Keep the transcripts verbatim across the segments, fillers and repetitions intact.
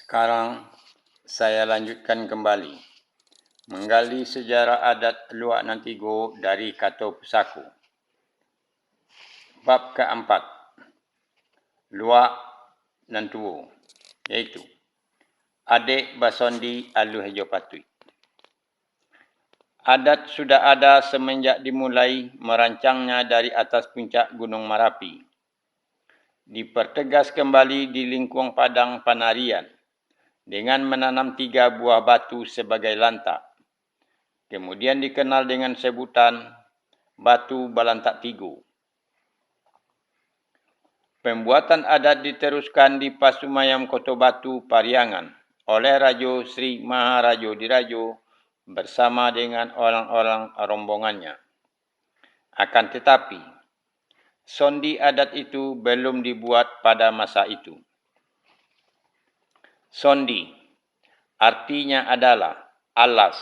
Sekarang, saya lanjutkan kembali menggali sejarah adat Luak Nan Tigo dari kato pusako. Bab kaampat, Luak Nan Tuo, yaitu adek basondi aluah jo patuik. Adat sudah ada semenjak dimulai merancangnya dari atas puncak Gunung Marapi. Dipertegas kembali di lingkuang padang panarian dengan menanam tiga buah batu sebagai lantak. Kemudian dikenal dengan sebutan batu balantak tigo. Pembuatan adat diteruskan di Pasumayam Koto Batu, Pariangan, oleh Rajo Sri Maharajo Dirajo bersama dengan orang-orang rombongannya. Akan tetapi, sondi adat itu belum dibuat pada masa itu. Sondi, artinya adalah alas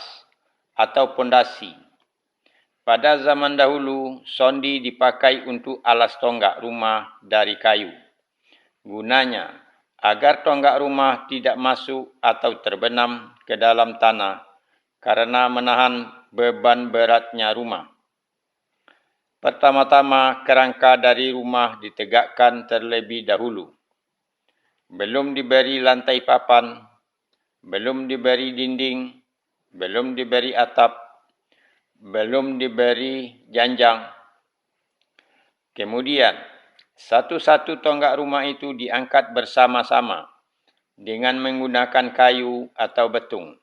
atau pondasi. Pada zaman dahulu, sondi dipakai untuk alas tonggak rumah dari kayu. Gunanya, agar tonggak rumah tidak masuk atau terbenam ke dalam tanah, karena menahan beban beratnya rumah. Pertama-tama, kerangka dari rumah ditegakkan terlebih dahulu. Belum diberi lantai papan, belum diberi dinding, belum diberi atap, belum diberi janjang. Kemudian, satu-satu tonggak rumah itu diangkat bersama-sama dengan menggunakan kayu atau betung.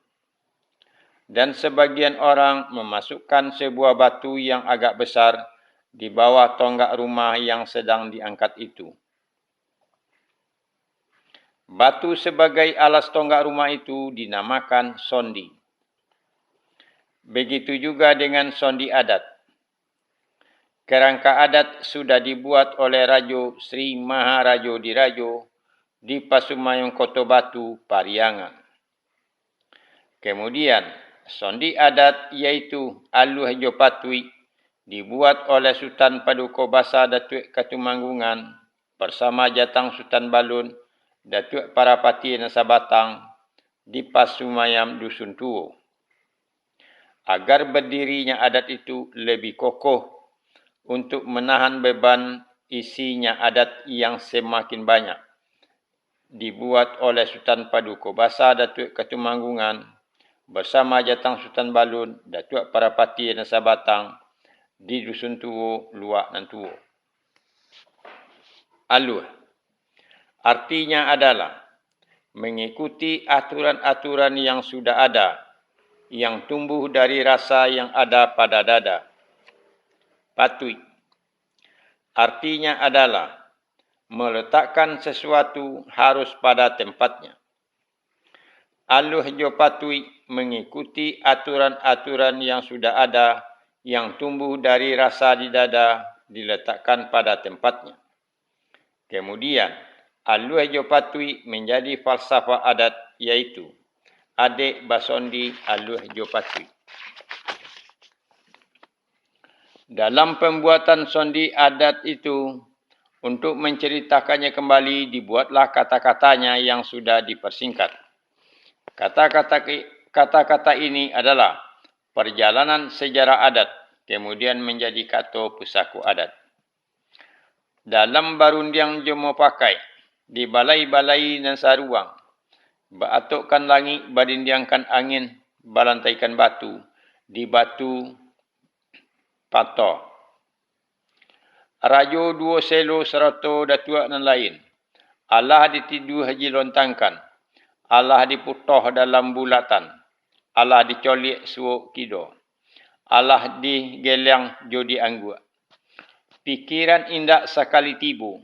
Dan sebagian orang memasukkan sebuah batu yang agak besar di bawah tonggak rumah yang sedang diangkat itu. Batu sebagai alas tonggak rumah itu dinamakan sondi. Begitu juga dengan sondi adat. Kerangka adat sudah dibuat oleh Rajo Sri Maharajo Dirajo di Pasumayam Koto Batu, Pariangan. Kemudian, sondi adat, yaitu aluah jo patuik, dibuat oleh Sutan Paduko Basa Datuak Katumanggungan bersama Jatang Sutan Balun, Datuak Parapatiah Nan Sabatang, di Pasumayam Dusun Tuo. Agar berdirinya adat itu lebih kokoh untuk menahan beban isinya adat yang semakin banyak, dibuat oleh Sutan Paduko Basa Datuak Katumanggungan bersama Jatang Sutan Balun, Datuak Parapatiah Nan Sabatang, di Dusun Tuo, Luak Nan Tuo. Aluah, artinya adalah mengikuti aturan-aturan yang sudah ada, yang tumbuh dari rasa yang ada pada dada. Patuik, artinya adalah meletakkan sesuatu harus pada tempatnya. Aluah jo patuik mengikuti aturan-aturan yang sudah ada, yang tumbuh dari rasa di dada, diletakkan pada tempatnya. Kemudian, aluah jo patuik menjadi falsafah adat, yaitu adek basondi aluah jo patuik. Dalam pembuatan sondi adat itu, untuk menceritakannya kembali, dibuatlah kata-katanya yang sudah dipersingkat. Kata-kata ki-, kata-kata ini adalah perjalanan sejarah adat, kemudian menjadi kato pusako adat. Dalam barundiang jo mupakaik, di balai-balai nan saruang, baatokkan langik, badindiangkan angin, balantaikan batu, di batu pato. Rajo duo selo sarato datuak nan lain, alah ditiduah jilontangkan, alah diputoh dalam bulatan, alah dicoliak suok kido, alah digeliang jo diangguak. Pikiran indak sakali tibo,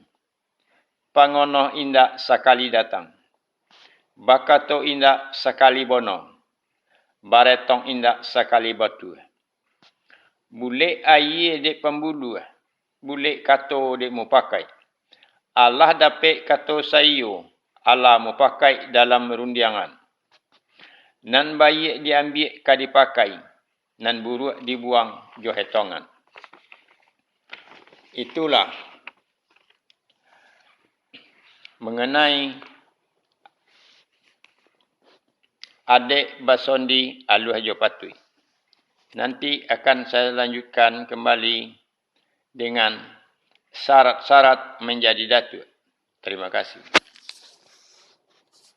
pangonoh indak sakali datang, bakato indak sakali bono, baretong indak sakali batuah. Bulek aia dek pambuluah, bulek kato dek mupakaik. Alah dapek kato saiyo, alah mupakaik dalam rundiangan. Nan baiak diambiak ka dipakai, nan buruak dibuang jo hetongan. Itulah mengenai Adek basondi aluah jo patuik. Nanti akan saya lanjutkan kembali dengan syarat-syarat menjadi datuak. Terima kasih.